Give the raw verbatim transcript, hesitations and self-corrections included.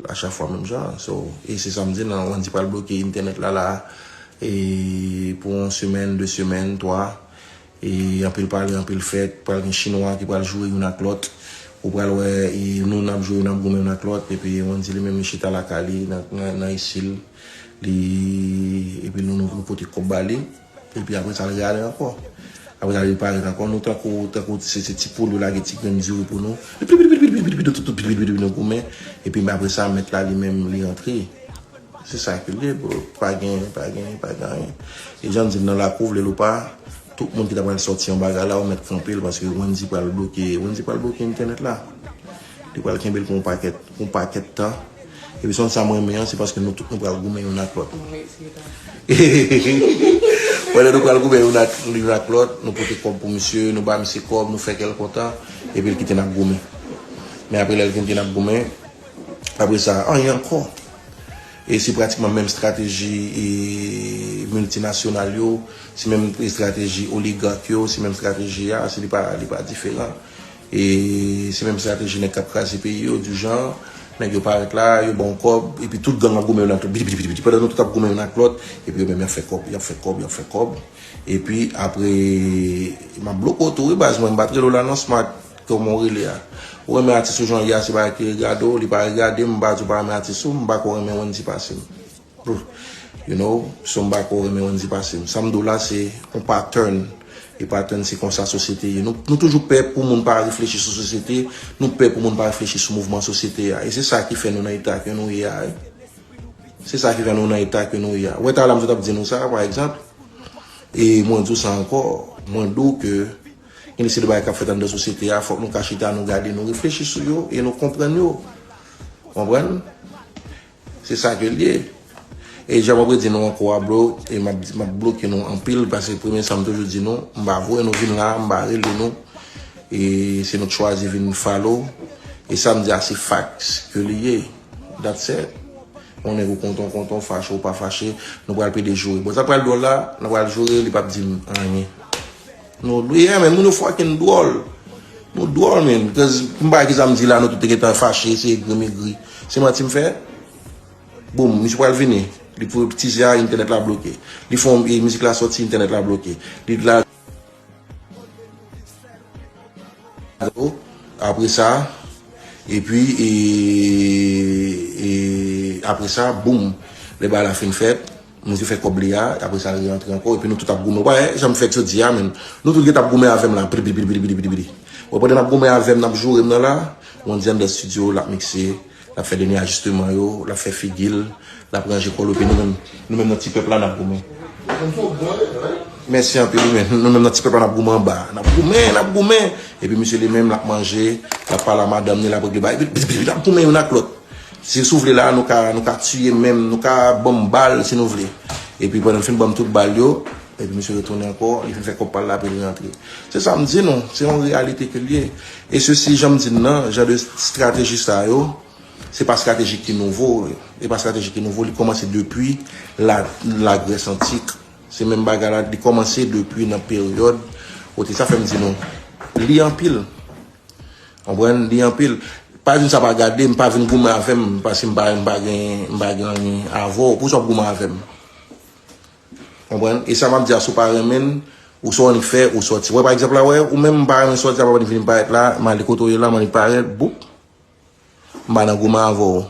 A chak fwa menm jan. So, e se sa m di nan, Wendy pral bloke entènèt la la. E pou yon semèn, de semèn, twa. E anpil pale, anpil fèt, pral gen chinwa ki pral joure youn ak lòt. Ou pral wè e nou n ap joure, n ap goumen youn ak lòt. Epi Wendy li menm li chita lakay li nan, nan, nan isil. Li, epi nou, nou, nou pote kòb ba li. Epi apre sa, l rale ankò. Apre sa, li parèt ankò. Nou tankou, tankou se, se ti poul yo lage ti grenn diri pou nou. Nou goumen. Epi apre sa, mèt la li menm, li rantre. Se sa ke l ye, bro. Pa gen, pa gen, pa gen anyen. E jan m di l nan lakou, vle l ou pa, tout moun ki ta pral sòti yon bagay la, ou mèt kanpe l, paske Wendy pral bloke, Wendy pral bloke entènèt la. Li pral kenbe l pou yon pakèt, pou yon pakèt tan. Epi se yon sa m renmen an, se paske nou tout nou pral goumen youn ak lòt. Pandan nou pral goumen youn ak, youn ak lòt, nou pote kòb pou misye, nou ba misye kòb, nou fè kè l kontan, epi l kite n ap goumen. Men apre lè l fin kite n ap goumen, apre sa, anyen ankò. E se pratikman menm estrateji e miltinasyonal yo, se menm estrateji oligak yo, se menm estrateji a, se li pa, li pa diferan. E se menm estrateji nèg k ap kraze peyi yo, di jan, nèg yo parèt la, yo ba w kòb, epi tout gang ap goumen youn ak lòt, biti, biti, biti, biti, pandan nou tout ap goumen youn ak lòt, epi yo menm y ap fè kòb, y ap fè kòb, y ap fè kòb. Epi apre, m ap bloke w tou, wi, baz mwen, m pa t rele w la non, Smart, kòman w rele a. Ou renmen atis ou jan l ye a, se bagay ki regade w, li pa regade m, m pa di w pa renmen atis ou, m pa kwè w renmen Wendy pase m. You know, so m pa kwè w renmen Wendy pase m. Sa m di w la, se yon pattern. E pattern, se konsa sosyete ye. Nou, nou toujou pè pou moun pa reflechi sou sosyete, nou pè pou moun pa reflechi sou mouvman sosyete a. E se sa ki fè nou nan eta ke nou ye a, wi. Se sa ki fè nou nan eta ke nou ye a. Wè, talè m sot ap di nou sa, pa egzanp, e mwen di w sa ankò, mwen di w ke gen de seri de bagay k ap fèt anndan sosyete a, fòk nou ka chita, nou gade, nou reflechi sou yo, e nou konprann yo. Konprann? Se sa ke l ye. E jan m ap redi nou ankò a, bro, e m ap, m ap bloke nou anpil, paske premye sa m toujou di nou, m pa voye nou vin la, m pa rele nou. E se nou k chwazi vin follow. E sa m di a, se facts ke li ye. That's it. Yon nèg ou kontan, ou kontan, ou fache, ou pa fache, nou pral pede joure. Bon, sa pral dwòl la, nou pral joure, li p ap di m anyen. Nou, yeah, men moun yo fucking dwòl. Nou dwòl, men. Cause, m pa ki sa m di la, nou tout te gentan fache, se egri m egri. Se manti m fè? Boum, misye pral vini. Li pou tize a, entènèt la bloke. Li fè yon, e, mizik la sòti, entènèt la bloke. Li la. Apre sa, epi, e, e, apre sa, boum, lè bagay la fin fèt, misye fè kòb li a, apre sa, li rantre ankò, epi nou tout ap goumen. Ou pa wè, jan m fèt jodi a, menm. Nou tout gentan ap goumen avè m la, pidi, pidi, pidi. Bon, pandan n ap goumen avè m, n ap joure m nan la, Wendy anndan estidyo, l ap mikse, l ap fè dènye ajisteman yo, l ap fè figi l, l ap ranje kò l, epi nou menm, nou menm nan ti pèp la, n ap goumen. Mèsi anpil, wi, men nou menm nan ti pèp la, n ap goumen anba. N ap goumen, n ap goumen. Epi misye li menm, l ap manje, l ap pale a madanm ni, l ap regle bagay. Epi, epi, epi, n ap goumen youn ak lòt. Si, si w vle la, nou ka, nou ka tiye menm, nou ka ban m bal si nou vle. Epi pandan l fin ban m tout bal yo, epi misye retounen ankò, li fin fè kòb pa l la, epi li rantre. Se sa m di nou, se yon reyalite ke l ye. E sesi, jan m di n nan, jan de estrateji sa yo, se pa estrateji ki nouvo. E pa estrateji ki nouvo, li kòmanse depi la, Lagrès antik. Se menm bagay la, li kòmanse depi nan peryòd, kote sa fè m di nou, li anpil. Konprann? Li anpil. Pa di m sa pa gade, m pa vin goumen avè m, paske m pa, m pa gen, m pa gen anyen avè w. Poukisa w ap goumen avè m? Konprann? E sa m ap di a, si w pa renmen l, ou sa w annik fè, ou sòti. Wè, pa egzanp la, wè, ou menm m pa renmen sòti, a pa vin parèt la, m ale kote w ye la, m annik parèt, boup. M pa nan goumen avè w.